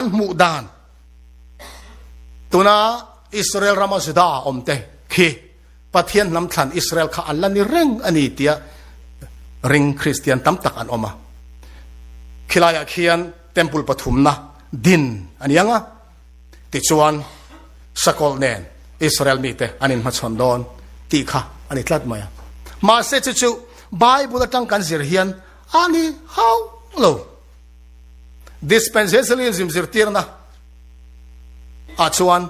Hmuh dan, Tuna Israel rama Juda awmte khi Pathian hnam thlan Israel kha an la ni reng a ni tia ring Kristian tam tak an awm a. Khilaiah khian temple pathumna din a ni ang a, tichuan sakawlh nen Israel mite an inhmachhawn dawn tih kha a ni tlat mai a. Mahse chu chu Bible atang kan zir hian a ni hauh lo. Dispensationalism zirtirna ah chuan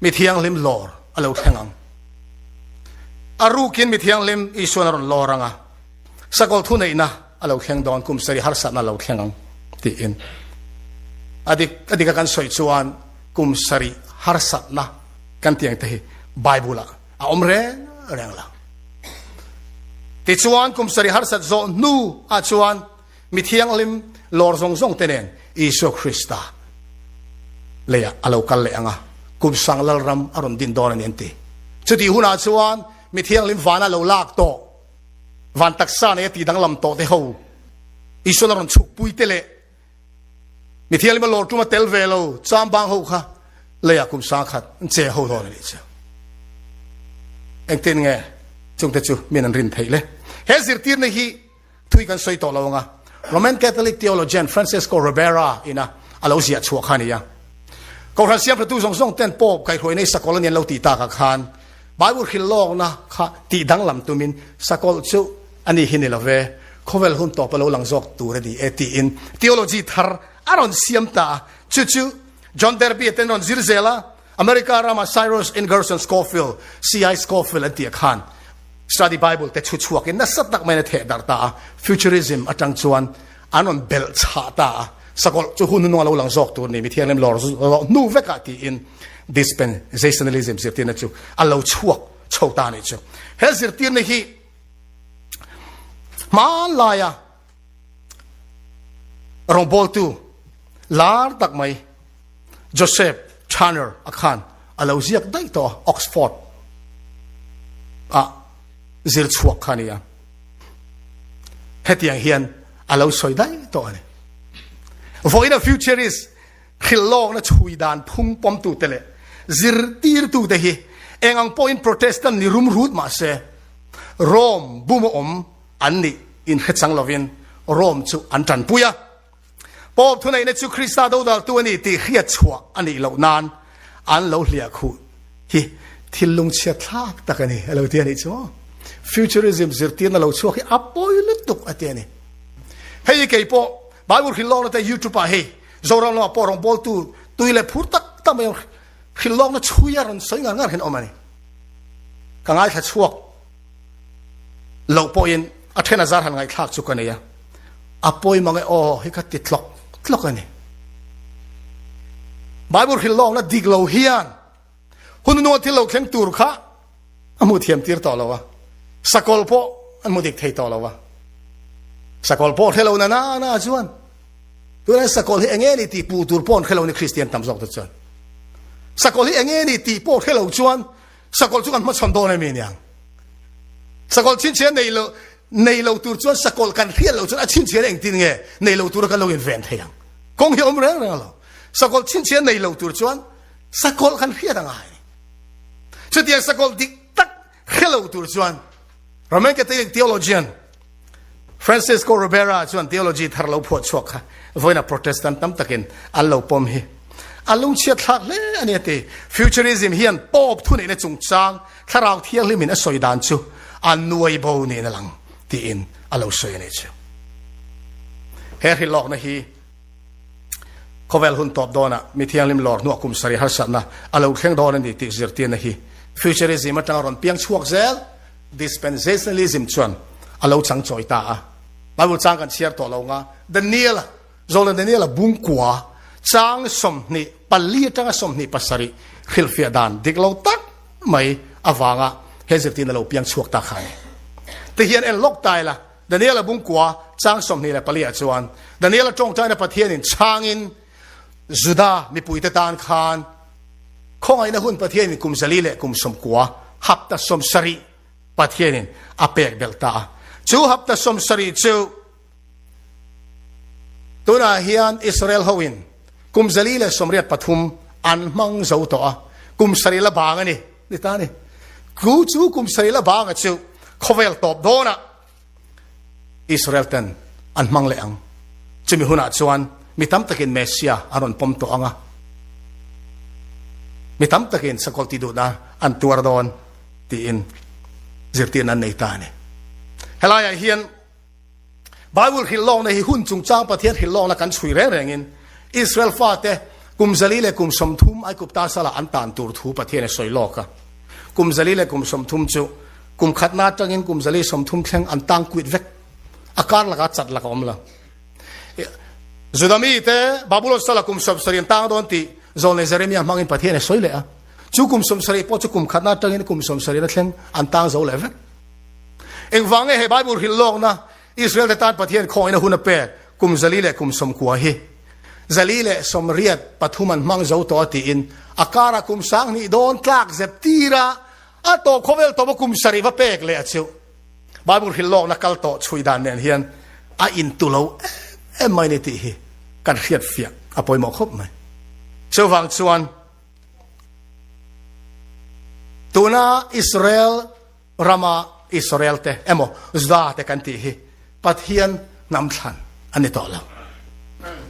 mi thianghlim lawr a lo thleng ang. A rukin mi thianghlim Isuan a rawn lawr ang a, sakawlh thuneihna a lo thleng dawn, kum sarih harsatna a lo thleng ang tiin. A dik a dika kan sawi chuan kum sarih harsatna kan tih ang te hi Bible ah a awm reng reng lo. Tichuan kum sarih harsat zawh hnu ah chuan Mi thianghlim lawr zawng zawng te nen Isua Krista leiah a lo kal leh ang a, kum sang lalram a rawn din dawn a ni an ti. Chutih hunah chuan mi thianghlim vana lo lak tawh, van taksa nei a tih danglam tawh te ho Isuan a rawn chhukpui te leh mi thianghlim a lawr tum a tel ve lo chambang ho kha leiah kum sang khat an che ho dawn a nih chu. Engtin nge chungte chu min an rin theih le? He zirtirna hi Thui kan sawi tawh lo ang a, Roman Catholic theologian Francesco Ribera ina a lo ziah chhuah kha a ni a. Kohhran siamhratu zawng zawng ten Pope kaihhruaina i sakawlh a ni an lo tih takah khan Bible hrilh lawkna kha tih danglam tumin sakawlh chu a ni hi ni lo ve, khawvel hun tawp a lo lang zawk tur a ni e tiin theology thar a rawn siam ta a. Chu chu John Darby ten rawn zir zel a, America rama Cyrus Ingerson Scofield, C.I. Scofield an tih khan Study Bible te chhu chhuakin nasa tak maiin a theh darh ta a, Futurism atang chuan an rawn belh chhah ta a, sakawlh chu hun hnung a lo lang zawk tur ni, mi thianghlim lawr zawh hnu vekah tiin Dispensationalism zirtirna chu a lo chhuak chho ta a nih chu. He zirtirna hi hmanlaia rawngbawltu lar tak mai Joseph Channer a khan a lo ziak daih tawh a, Oxford ah zir chhuak kha a ni a. Hetiang hian a lo sawi daih tawh a ni. Vawiin a futurist hrilh lawkna chhui dan phung pawmtute leh zirtirtute hi eng ang pawhin Protestant ni rum rut mah se Rome bum a awm an nih inhre chang lovin Rome chu an tanpui a. Pope thuneihna chu Krista dodaltu a ni tih hriat chhuah a nih loh nan an lo hliah khuh hi thil lungchhiat thlak tak a ni, a lo ti a nih chu maw? Futurism zirtirna lo chhuak hi a pawi lutuk a ti a ni. Hei hi kei pawh Bible hrilh lawkna te YouTube ah hei Zoram lamah pawh rawngbawltu tui leh phur tak tak mai hrilh lawkna chhui a rawn sawi ngar ngar hian a awm a ni. Ka ngaithla chhuak. Loh pawhin a then a zar han ngaihthlak chu ka nei a, a pawi mang e aw hi ka ti tlawk tlawk a ni. Bible hrilh lawkna dik lo hian hun hnuah thil lo thleng tur kha a hmu thiam tir tawh lo a, sakawl pawh an hmu dik thei tawh lo a, sakawl pawh hre lo na na na chuan tunah sakawl hi enge ni tih puh tur pawh an hre lo ni Kristian tam zawk te chuan sakawl hi enge ni tih pawh hre lo chuan Sakawlh chu kan hmachhawn dawn em aniang. Sakawlh chhinchhiah nei lo nei lo tur chuan sakawlh kan hriat loh chuan a chhinchhiah engtin nge nei lo tura kan lo inven thei ang. Kawng hi awm reng reng lo. Sakawlh chhinchhiah nei lo tur chuan sakawlh kan hriat a ngai. Chutiang sakawlh dik tak hre lo tur chuan Roman Catholic theologian Francisco Ribera chuan theology thar lo phuah chhuak kha vawiina Protestant tam takin an lo pawm hi a lungchhiat thlak hle a ni a ti. Futurism hian Pope thuneihna chungchang thlarau thianghlimin a sawi dan chu a nuai bo niin a lang tiin a lo sawi a nih chu. He hrilhlawkna hi khawvel hun tawp dawnah mi thianghlim lawr hnuah kum sarih harsatna a lo thleng dawn a ni tih zirtirna hi Futurism atanga rawn piang chhuak zel. Dispensationalism chuan a lo chang chawi ta a. Bible chang kan chhiar tawh lo nga, Daniel-a, Zawlna Daniel-a bungkua chang 24 atanga 27 hrilhfiah dan dik lo tak mai avanga he zirtirna lo piang chhuak ta kha a ni. Ti hian en lawk ta ila, Daniel-a bungkua chang 24 ah chuan Daniel-a tawngtaina Pathianin changin Juda mipuite tan khan Khawngaihna hun Pathianin kum zali leh kum 90 hapta 70 Pathianin a pek belh ta a. Chu hapta 70 chu tunah hian Israel hoin Kum 483 an hmang zo tawh a, kum sarih la bang a ni, ni ta a ni. Chu chu kum sarih la banga chu khawvel tawp dawnah Israel ten an hmang leh ang. Chumi hunah chuan mi tam takin Messia an rawn pawm tawh ang a, mi tam takin sakawlh tih duhna an tuar dawn tiin zirtirna an nei ta a ni. Helaiah hian Bible hrilh lawkna hi hun chungchang Pathian hrilh lawkna kan chhui reng rengin Israel fate kum zali leh kum 30 Aigupta sala an tan tur thu Pathian a sawi lawk a. Kum zali leh kum 30 chu kum khatna atangin kum zali 30 thleng an tang kuit vek. A kar laka chat laka awm lo. Juda mite Babulon sala kum 70 an tang dawn tih Zawlnei Jeremia hmangin Pathian a sawi leh a. Chu kum 70 pawh chu kum khatna atangin kum 70 na thleng an tang zo leh vek. Engvang nge he Bible hrilh lawkna Israel te tan Pathian khawngin a hun a pek kum zali leh kum 90 hi 183 an hmang zo tawh a tiin a karah kum 2000 dawn tlak zep tira a tawp khawvel tawp a kum 7 va pek leh a chu Bible hrilh lawkna kal tawh chhui dan nen hian a intu lo em em mai ni tih hi kan hriat fiah a pawimawh khawp mai. Chuvang chuan tuna Israel rama Israel te emaw Juda te kan tih hi Pathian hnam thlan a ni tawh lo.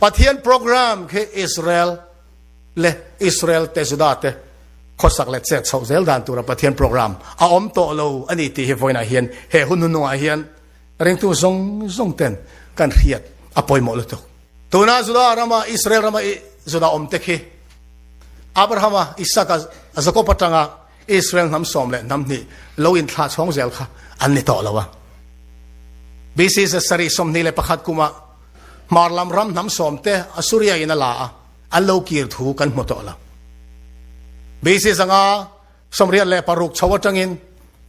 Pathian program khi Israel leh Israel te Juda te khawsak leh chet chhoh zel dan tura Pathian program a awm tawh lo a ni tih hi vawiinah hian he hun hnuhnungah hian ringtu zawng zawng ten kan hriat a pawimawh lutuk. Tuna Juda rama Israel rama Juda awm te khi Abrahama, Isaka, Jakob atanga Israel hnam sawm leh hnam hnih lo inthlah chhawng zel kha an ni tawh lo a. BC 721 kumah hmar lam ram hnam sawm te Assuria in a la a, an lo kir thu kan hmu tawh lo. BC 586 chho atangin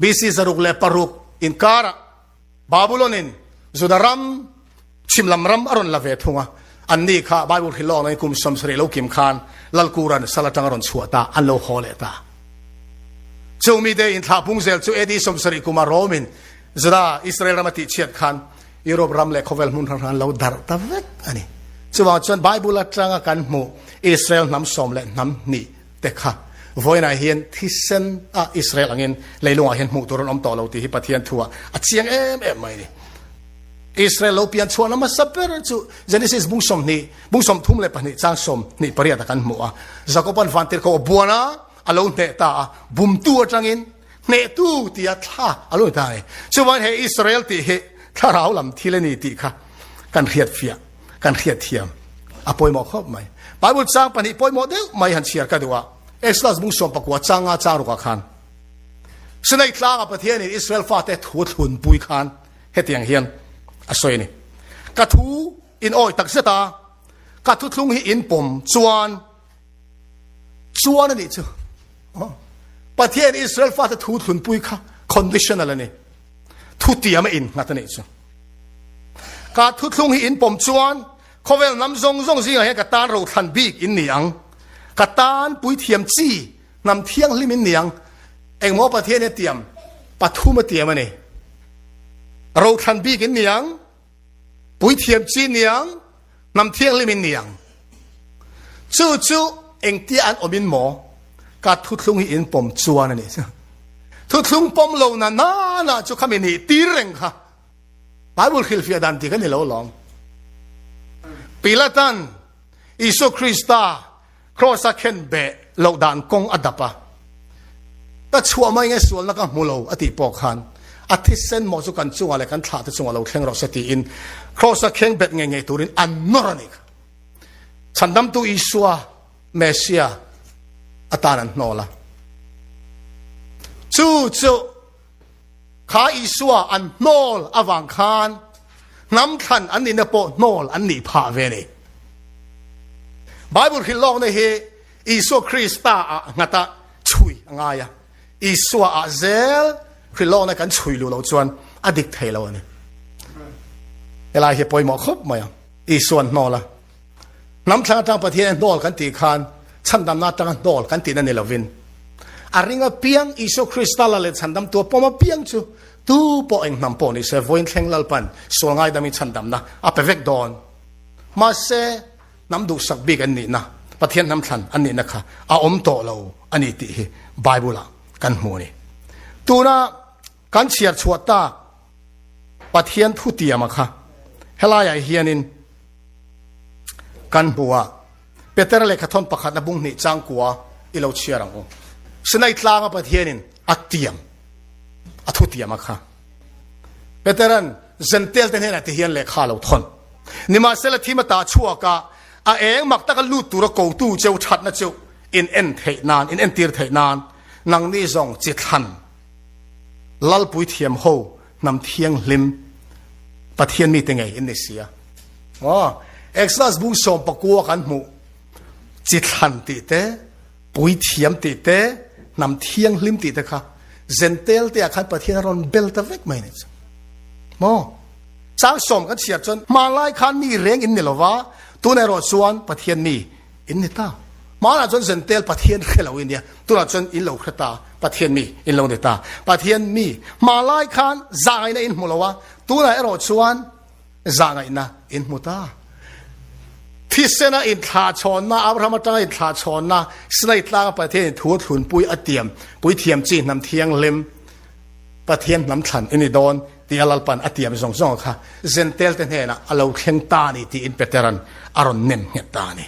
BC 606 inkarah Babulon-in Juda ram, chhim lam ram a rawn la ve thung a, anni kha Bible hrilh lawk kum 70 lo kim khan Lalkuran sal atang a rawn chhuah ta, an lo haw leh ta. Chung mite inthlah pung zel chu AD 70 kuma Rome-in Juda, Israel ram a tihchhiat khan Europe ram leh khawvel hmun hrang hrang an lo darh ta vek a ni. Chuvang chuan Bible atanga kan hmuh Israel hnam sawm leh hnam hnih te kha vawiinah hian thisen a Israel angin leilungah hian hmuh tur an awm tawh lo tih hi Pathian thuah a chiang em em mai a ni. Israel lo pian chhuahna hmasa ber chu Genesis bung 20, bung 32 chang 28 a kan hmu a. Jakoban vantirhkoh a buan a, a lo hneh ta a, bumtu atangin hnehtu tia thla a lo ni ta a ni. Chuvangin he Israel tih hi thlarau lam thil a ni tih kha kan hriat fiah. Kan hriat thiam a pawimawh khawp mai. Bible chang pahnih pawimawh deuh mai han chhiar ka duh a. Exodus bung 19 chang nga chang rukah khan Sinai tlanga Pathianin Israel fate thu a thlunpui khan hetiang hian a sawi a ni. Ka thu in awi tak zet a, ka thuthlung hi in pawm chuan chuan a nih chu. Pathian Israel fate thu thlunpui kha conditional a ni. Thutiam a innghat a nih chu. Ka thuthlung hi in pawm chuan khawvel hnam zawng zawng zingah hian ka tan rothlan bik in ni ang. Ka tan puithiam chi hnam thianghlim in ni ang. Engmaw Pathian hi a tiam? Pathum a tiam a ni. Rothlan bik in ni ang. Puithiam chi ni ang, hnam thianghlim in ni ang. Chu chu engtia an awmin maw ka thuthlung hi in pawm chuan a nih chu. Thuthlung pawm lo na nana chu khami nih tir reng kha. Bible hrilhfiah dan dik a ni lo lawm. Pilatan Isua Krista Kraws a khen beh loh dan kawng a dap a, Ka chhuah mai nge sualna ka hmu lo a tih pawh khan a thisen mawh chu kan chungah leh kan thlahte chungah lo thleng rawh se tiin Kraws a kheng bet ngei ngei turin an nawr a ni kha. Chhandamtu Isua, Messia, atan an hnawl a. Chu chu Kha Isua an hnawl avang khan hnam thlan an nihna pawh hnawl an nih phah ve a ni. Bible hrilh lawkna hi Isua Krista ah nghata chhui a ngai a. Isua ah zel hrilh lawkna kan chhui luh loh chuan a dik thei lo a ni. Helai hi pawimawh khawp mai a. Isua an hnawl a. Hnam thlang atang Pathian a hnawl kan tih khan chhandamna atanga hnawl kan tihna ni lovin, a ring apiang Isua Krista la leh chhandamtu a pawm apiang chu tu pawh eng hnam pawh ni se vawiin thleng Lalpan sual ngaidamin chhandamna a pe vek dawn. Mahse. Hnam duhsak bik an nihna, Pathian hnam thlan an nihna kha a awm tawh lo a ni tih hi Bible-ah kan hmu a ni. Tuna kan chhiar chhuah tak Pathian thutiama kha helaiah hianin kan hmu a. Petera lehkhathawn pakhatna bung hnih changkua i lo chhiar ang u. Sinai tlanga Pathianin a tiam, a thutiama kha. Peteran Zentail te hnenah ti hian lehkha a lo thawn. Nimahsela thim a tah chhuak a, a eng mak taka lut tura kotu cheu thatna chu in en theih nan, in entir theih nan, nangni zawng chi thlan Lalpui thiam ho hnam thianghlim Pathian mite ngei in ni si a. Aw, Exodus bung 19 kan hmuh chi thlan tih te, Puithiam tih te, hnam thianghlim tih te kha Zentel te ah khan Pathian a rawn bel ta vek mai a nih chu. Maw? Chang sawm kan chhiar chuan hmanlai khan mi reng in ni lo va, tunah erawh chuan Pathian mi in ni ta. Hmanah chuan Zentel Pathian hre lo i nia, tunah chuan in lo hre ta, Pathian mi in lo ni ta. Pathian mi hmanlai khan zaina in hmu lo a, tunah erawh chuan Zahngaihna in hmu ta. Thisena inthlahchhawnna, Abraham atanga inthlahchhawnna, Sinai tlanga Pathian in thu a thlunpui a tiam, puithiam chi hnam thianghlim, Pathian hnam thlan i ni dawn tih a Lalpan a tiam zawng zawng kha Zentel te hnenah a lo thleng ta a ni tiin Petera'n a rawn nem nghet ta a ni.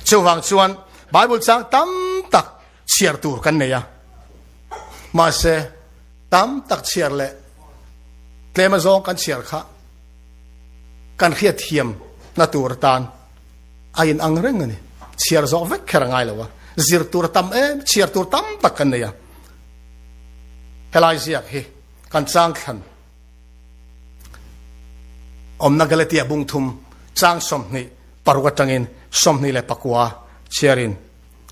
Chuvang chuan Bible chang tam tak chhiar tur kan nei a, mahse tam tak chhiar leh tlem azawng kan chhiar kha kan hriatthiam na tur atan a in ang reng a ni. Chhiar zawh vek kher a ngai lo a, zir tur a tam em, chhiar tur tam tak kan nei a. Helai ziak hi kan chang thlan awmna Galatia bung thum chang 26 atangin 24 chhiarin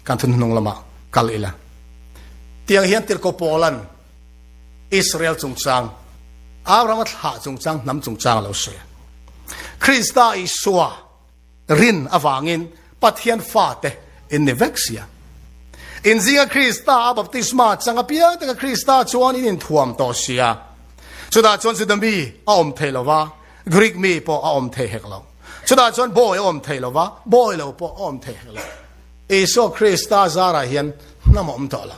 Kan thunhnung lamah kal ila. Tiang hian Tirhkoh Paula'n Israel chungchang, Abrahama thlah chungchang, hnam chungchang a lo sawi a. Krista Isua rin avangin Pathian fate in ni vek sia. In zinga Krista a baptisma chang apiang taka Krista chuan in inthuam tawh sia. Chutah chuan Juda mi a awm thei lova, Greek mi pawh a awm thei hek lo. Chutah chuan bawi a awm thei lo va, bawi lo pawh a awm thei hek lo. Isua Krista zarah hian hnam a awm tawh lo.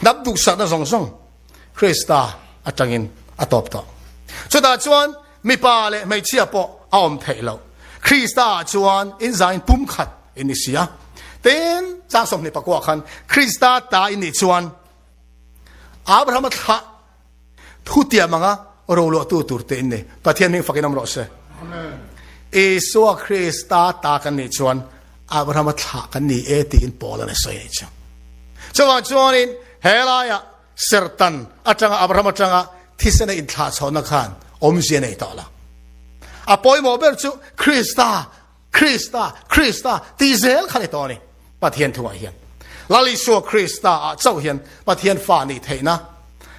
Hnam duhsakna zawng zawng Krista atangin a tawp tawh. Chutah chuan mipa leh hmeichhia pawh a awm theih lo. Krista ah chuan inzain pumkhat in ni si a. Tin, chang 24 khan Krista ta in nih chuan Abrahama thlah Thutiam anga roluahtu tur te in ni. Pathian hming fakin awm rawh se. Isua Krista ta kan nih chuan Abrahama thlah kan ni e tiin Paul an a sawi a nih chu. Chuvang chuanin he laia sertan atanga Abraham atanga thisena inthlahchhawnna khan awmzia nei tawh lo. A pawimawh ber chu Krista Krista, Krista tih zel kha ni tawh a ni. Pathian thungah hian. Lal Isua Krista ah chauh hian Pathian fa nih theihna,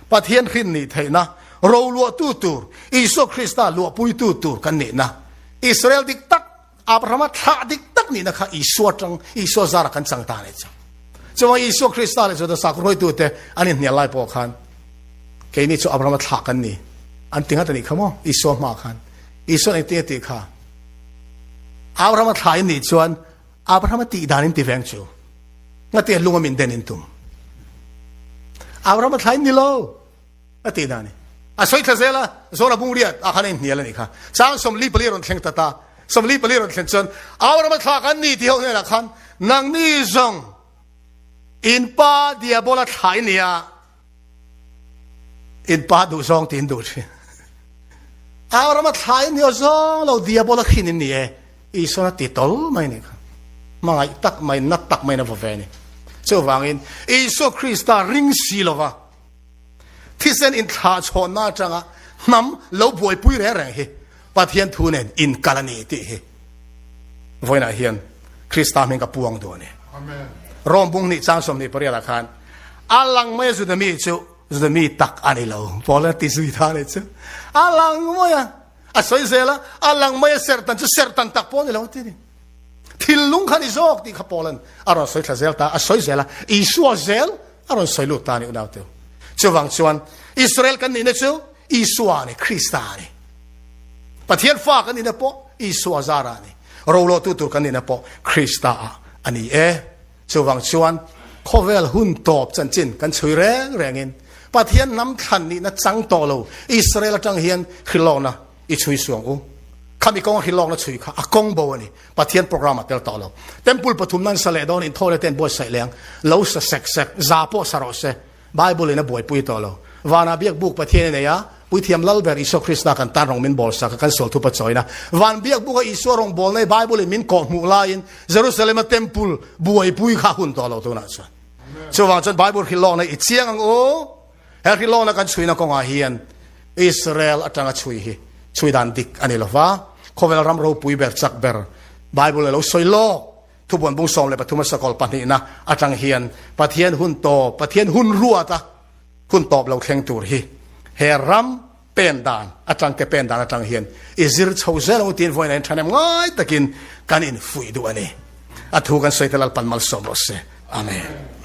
Pathian hrin nih theihna, roluahtu tur, Isua Krista luahpuitu tur kan nihna, Israel dik tak, Abrahama thlah dik tak nihna kha Isua tang, Isua zara kan chang ta a ni chang. Chuvang Isua Krista leh Juda sakhaw hruaitute an inhnial lai pawh khan keini chu Abrahama thlah kan ni an ti ngat a nih kha maw Isua hmaah khan. Isuan engtin a tih kha? Abrahama thla in nih chuan Abrahama tih dan in ti veng chu. Ngati a lung a min den in tum. Abrahama thla in ni lo a tih dan ni. A sawi thla zel a, zawn a bung riat a khan a inhnial a nih kha. Chang 44 rawn thleng ta ta. 44 rawn thlen chuan Abrahama thla kan ni tih ho hnenah khan nangni zawng in pa diabola thla in ni a. In pa duh zawng tiin duh thin. Abraham a thla in ni zawng lo diabol a khin in ni e. Isuan a ti tol mai ni kha. Hmangaih tak mai nat tak mai na va ve ni. Chuvangin Isua Krista ring si lova thisen in thlah chhawnna atanga hnam lo buaipui reng reng hi Pathian thu nen in kal a ni tih hi vawiinah hian Krista hming ka puang duh a ni. Rom bung hnih chang 28 ah khan a lang mai a Juda mi chu Juda mi tak a ni lo. Paul a ti zui ta ni chu. A lang mai a a sawi zel a a lang mai a serhtan chu serhtan tak pawh a ni lo ti ni. Thinlung kha ni zawk tih kha Paul-an a rawn sawi thla zel ta a sawi zel a Isua zel a rawn sawi lut ta a ni unau teu. Chuvang chuan Israel kan nihna chu Isua a ni, Krista a ni. Pathian fa kan nihna pawh. Isua zarah a ni. Rolawhtu tur kan nihna pawh Krista-ah a ni e. Chuvang chuan khawvel hun tawp chanchin kan chhui reng rengin Pathian hnam thlan nihna chang tawh lo Israel atang hian hrilhlawkna i chhui suang u. Khami kawnga hrilhlawkna chhui kha a kawng bo a ni. Pathian program a tel tawh lo. Temple pathumna an sa leh dawn inthawh leh te an buatsaih leh ang. Lo sa sek sek, za pawh sa rawh se. Bible in a buaipui tawh lo. Vanah biak buk Pathian i nei a, Puithiam Lalber Isua Krista kan tan rawng min bawl sak a, kan sual thupa chawina. Van biak buka Isua rawng bawl nei Bible in min kawh hmuh laiin Jerusalem a temple buaipui kha a hun tawh lo tunah chuan. Chuvang chuan Bible hrilhlawkna i chiang ang u. He hrilhlawkna kan chhuina kawngah hian Israel atanga chhui hi chhui dan dik a ni lova, khawvel ram ropui ber chak ber Bible a lo sawi lawk. Thubuan bung 13 a sakawl pahnihna atang hian Pathian hun tawp, Pathian hun ruata hun tawp lo thleng tur hi he ram pen dan atang ke pen dan atang hian i zir chho zel ang u tiin vawiin ah hian thanem ngai takin kan infuih duh a ni. A thu kan sawi te Lalpan malsawm rawh se. Amen.